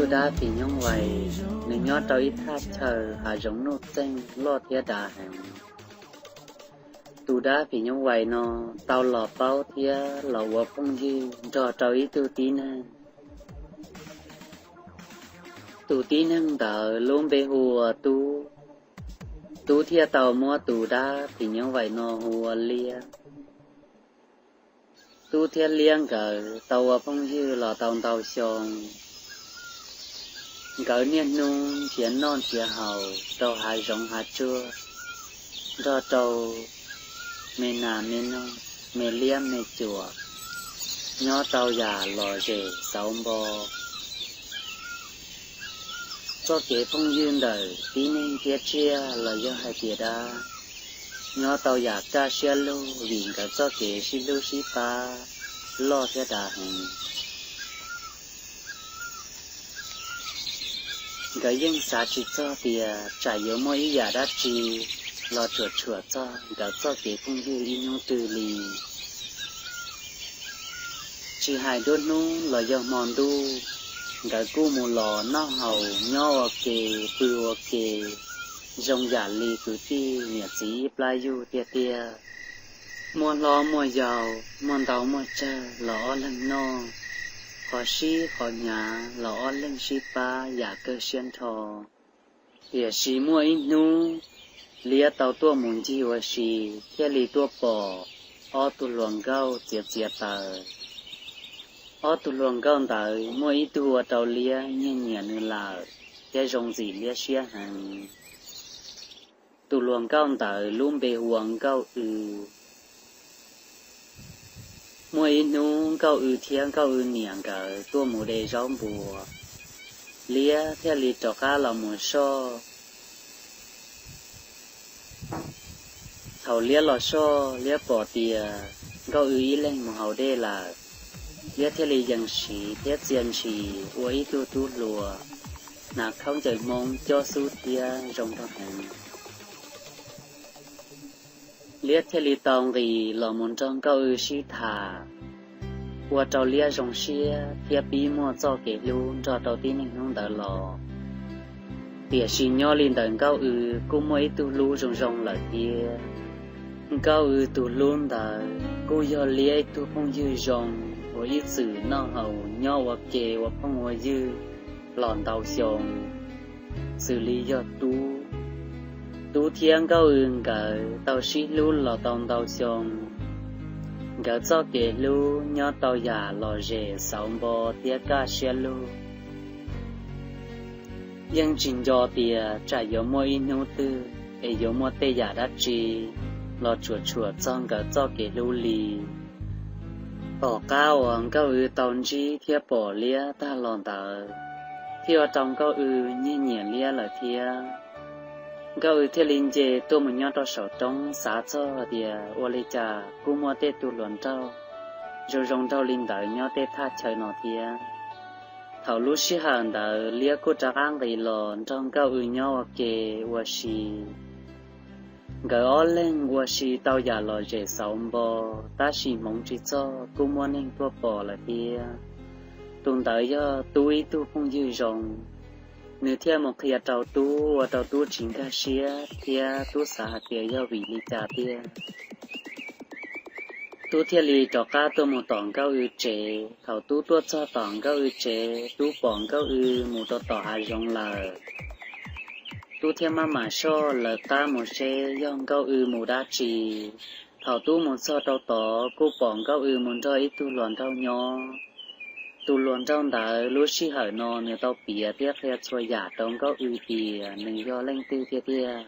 Tus dab phim nyuj vais, nws nyob rau ib thaj chaw hav zoov nuj txeeg loj thiab dav heev. Tus dab phim nyuj vais no tau los paub thiab los ua phooj ywg nrog rau ib tug tib neeg. Tus tib neeg ntawd lub npe hu ua Tub. Tub thiaj tau muab tus dab phim nyuj vais no hu ua Liab. Tub thiab Liab nkawd tau ua phooj ywg los tau ntau xyoo. Nkawd niaj hnub nrhiav noj nrhiav haus rau hav zoov hav tsuag, nrog rau me nas me noog, me liab me cuam, nyob tau yam lom zem xauv npo. Txoj kev phooj ywg ntawm tib neeg thiab tsiaj los yog hais tias dab, nyob tau yam kaj siab lug vim nkawd txoj kev sib hlub sib pab loj thiab dav heev. Nkawd yeej xav tsis txog tias tsam yuav muaj ib yam dab tsi los tsuam tshuam txog nkawd txoj kev phooj ywg ib hnub twg li. Tsis hais nruab hnub los yog hmo ntuj, nkawd kuj mus los noj haus nyob ua ke, pw ua ke, zoo yam li kwv tij niam txiv ib plab yug tiag tiag. Muaj hlob muaj yau, muaj ntau muaj tsawg los ob leeg noj, qhov sib qhov hnyav los ob leeg sib pab yam kawg siab nrho. Tiam sis muaj ib hnub, Liab tau tuaj mus ncig ua si, thiaj li tuaj pom ob tug hluas nkauj txiav txiav taws. Ob tug hluas nkauj ntawd muaj ib tug ua rau Liab nyiag nyiam nws lawm, thiab zoo ntxim Liab siab heev. Tus hluas nkauj ntawd lub npe hu ua Nkauj W. Muaj ib hnub Nkauj W thiab Nkauj W niam nkawd tuaj mus de zaub npua, Liab thiaj li rov qab los mus soj. Thaum Liab los soj, Liab pom tias Nkauj W ib leeg mus haus dej lawm. Liab thiaj li yees siv thiab txia ntshis ua ib tug tub hluas, hnav khaub ncaws Hmoob cob xub thiab zoo nraug heev. Liab thiaj li tau nqis los mus nrog Nkauj W sib tham, ua rau Liab zoo siab thiab pib muaj txoj kev hlub nrog rau tib neeg hnub ntawd los. Tiam sis nyob li ntawm Nkauj W kuj muaj ib tug hlub zoo zoo lawm thiab. Nkauj W tus hlub ntawd kuj yog Liab ib tug phooj ywg zoo uas ib txwm noj haus nyob ua ke ua phooj ua ywg los ntau xyoo, xws li yog Tub. Tub thiab Nkauj W nkawd tau sib hlub los tau ntau xyoo. Nkawd txoj kev hlub nyob tau yam lom zem xauv npo thiab kaj siab lug. Yeej tsis nco tias tsam yuav muaj ib hnub twg es yuav muaj tej yam dab tsi los tsuam tshuam txog nkawd txoj kev hlub li. Tom qab uas Nkauj W tau ntsib thiab pom Liab tag los ntawd, thiaj ua rau Nkauj W nyiag nyiam Liab lawm thiab. Nkauj W thiaj li nce tuaj mus nyob rau saum roob xav txog tias ua li cas kuj muaj tej tug hluas nraug zoo zoo nraug li ntawd nyob tej thaj chaw no thiab. Thaum lub sij hawm ntawd Liab kuj rov qab nqis los nrog Nkauj W nyob ua ke ua si. Nkawd ob leeg ua si tau yam lom zem xauv npo, tab sis hmoov tsis txog kuj muaj neeg tuaj pom lawm thiab. Tus ntawd yog Tub ib tug phooj ywg zoo, nws thiaj mus qhia rau Tub ua rau Tub tsis nkag siab thiab Tub xav hais tias yog vim li cas tiag. Tub thiaj li rov qab tuaj mus tom Nkauj W tsev. Thaum Tub tuaj txog tom Nkauj W tsev, Tub pom Nkauj W mus rau tom hav zoov lawm. Tub thiaj maj mam soj lawv qab mus seb yog Nkauj W mus dab tsi. Thaum Tub mus txog rau tod kuj pom Nkauj W mus nrog ib tug hluas nraug nyob. Tus hluas nraug ntawd lub sij hawm no nws tau piav thiab qhia txhua yam rau Nkauj W tias nws yog leej twg tiag tiag.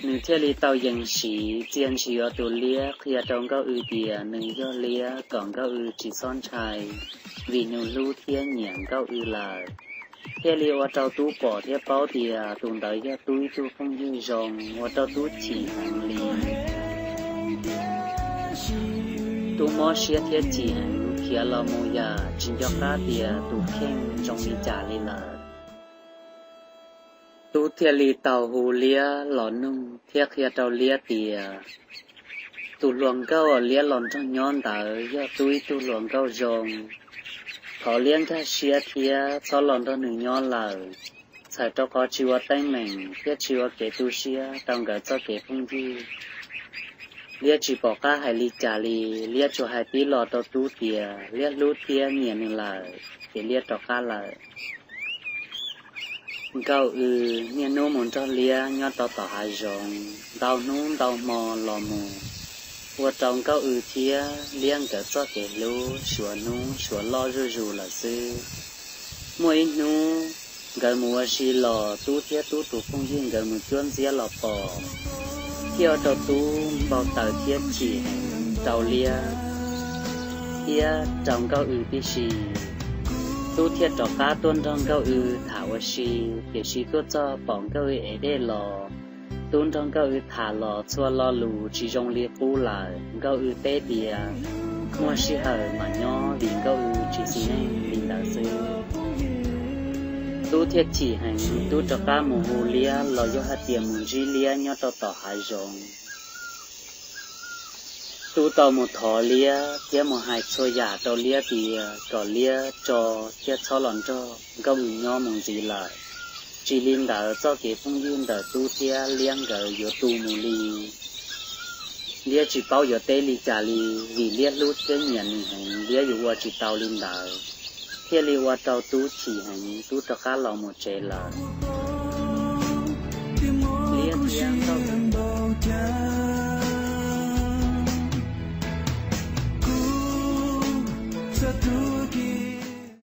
Nws thiaj li tau yees siv txia ntshis ua tus Liab qhia rau Nkauj W tias nws yog Liab kom Nkauj W tsis txhob ntshai, vim nws hlub thiab nyiam Nkauj W lawm. Thiaj li ua rau Tub pom thiab paub tias tus ntawd yog Tub ib tug phooj ywg zoo, ua rau Tub chim heev li. Tub mob siab thiab chim heev khiav los mus yam tsis nco qab tias tus kheej zoo li cas li lawm. Tub thiaj li tau hu Liab los nug thiab qhia rau Liab tias tus hluas nkauj uas Liab los nrog nyob ntawd yog Tub ib tug hluas nkauj zoo, Thov liab nkag siab thiab txhob los nrog nws nyob lawm, txhawm rau qhov tsis ua teeb meem thiab tsis ua kev tu siab rau nkawd txoj kev phooj ywg. Liab tsis pom qab hais li cas li, liab tsuas hais tib lo rau tub tias liab hlub thiab nyiam nws lawm ces liab rov qab lawm. Nkauj Wb niaj hnub mus nrog liab nyob rau tom hav zoov ntau hnub ntau hmo los mus, ua rau Nkauj Wb thiab liab nkawd txoj kev hlub suav hnub suav loj zuj zus lawm xwb. Muaj ib hnub nkawd mus ua si los tub thiab tub tus phooj ywg nkawd mus cuab ntxiab los pom, thiaj ua rau tub npau taws thiab chim heev rau liab thiab rau Nkauj Wb tib si. Tub thiaj rov qab tuaj nrog Nkauj Wb tham ua si, tiam sis tuaj txog pom Nkauj Wb ev dej los, tub nrog Nkauj Wb tham los txhua lo lus tsis zoo li qub lawm. Nkauj Wb teb tias muaj sij hawm mam nyob vim Nkauj Wb tsis xis neej li ntawd xwb. Tub thiaj chim heev, tub rov qab mus hu liab los yog hais tias mus ntsib liab nyob rau tom hav zoov. Tub tau mus thov liab thiab mus hais txhua yam rau liab tias kom liab tso thiab txhob los nrog Nkauj Wb nyob mus ntxiv lawm. Tsis li ntawd txoj kev phooj ywg ntawm tub thiab liab nkawd yuav tu mus li. Liab tsis paub yuav teb li cas li, vim liab hlub thiab nyiam nws heev, liab yuav ua tsis tau li ntawd, thiaj li ua rau tub chim heev, tub rov qab los mus tsev lawm. Liab thiab Nkauj Wb